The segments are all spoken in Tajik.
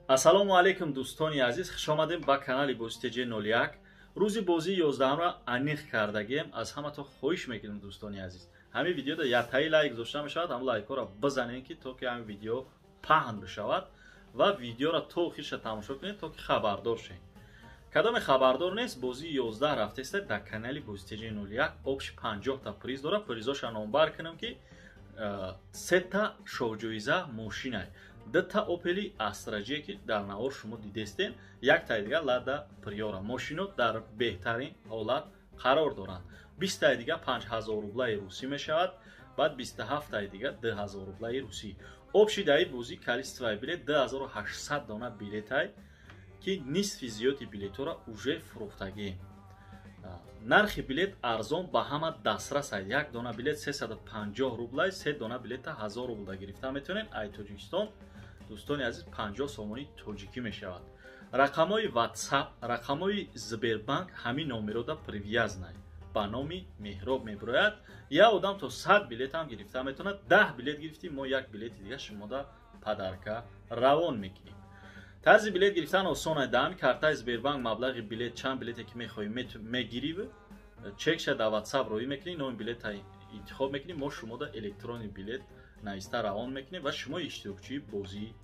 Ассалому алайкум, дӯстони азиз, хушомадем ба канали Бозӣ ТЖ 01. Рӯзи бозии 11-ро аниқ кардагием. Аз ҳаматон хоҳиш мекунем, дӯстони азиз, ҳамин видеода яктаи лайк гузошта мешавад, ҳам лайкҳоро бизанем, ки то ки ҳамин видео паҳн бишавад ва видеоро то охирша тамошо кунед, то ки хабардор шавед. Кадоме хабардор нест, бозии 11 рафтеста дар канали Бозӣ ТЖ 01, общий 50 та приз дорад. Призоша номбар кунам, ки сета шоҳҷоиза мошинай: дута Опели Астра Ҷе, ки дар навор шумо дидестен, яктаи дига Лада Приора. Мошино дар беҳтарин ҳолат қарор доранд. 20-таи дига 5000 рублаи русӣ мешавад, баъд 27-таи дига 2000 рублаи русӣ. Общий даи бозӣ количествои билет 2800 дона билетай, ки нисфи зиёди билетҳоро уже фурӯхтагием. Нархи билет арзон, ба ҳама дастрас ай: як дона билет 350 рублай, се дона билета 1000 рублда гирифта метавонед. Ай Тоҷикистон, дӯстони азиз, 50 сомонии тоҷикӣ мешавад. Рақамҳои WhatsApp, рақамҳои Сбербанк ҳамин номерода привязанный, ба номи Меҳроб мебирояд. Як одам то 100 билетам гирифта метавонад. 10 билет гирифтӣ, мо як билети дига шумода подарка равон мекунем. Тарзи билет гирифтан осон ай: даҳами картаи Сбербанк маблағи билет, чанд билете ки мехоҳӣ, мегирӣ, чекша дар WhatsApp роӣ мекунӣ, номи билета интихоб мекунӣ, мо шумода электронный билет нависта равон мекунем ва шумо иштирокчии бозии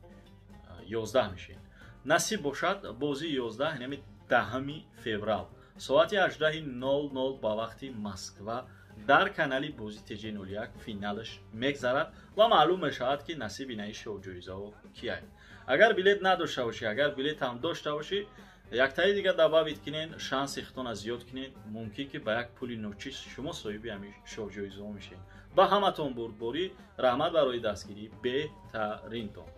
11 мешавед. Насиб бошад, бозии 11 ҳинами 10-ми феврал соати 18:00 ба вақти Москва дар канали Бозӣ ТЖ 01 финалаш мегзарад ва маълум мешавад, ки насиби наи шоҳҷоизаҳо кияй. Агар билет надошта бошӣ, агар билет ҳам дошта бошӣ, яктаи дига добавить кунен, шанси худтона зиёд кунед. Мумкин ки ба як пули ночиз шумо соҳиби ҳамин шоҳҷоизаҳо мешавед. Ба ҳаматон бурдборӣ, раҳмат барои дастгирӣ беҳтаринтон.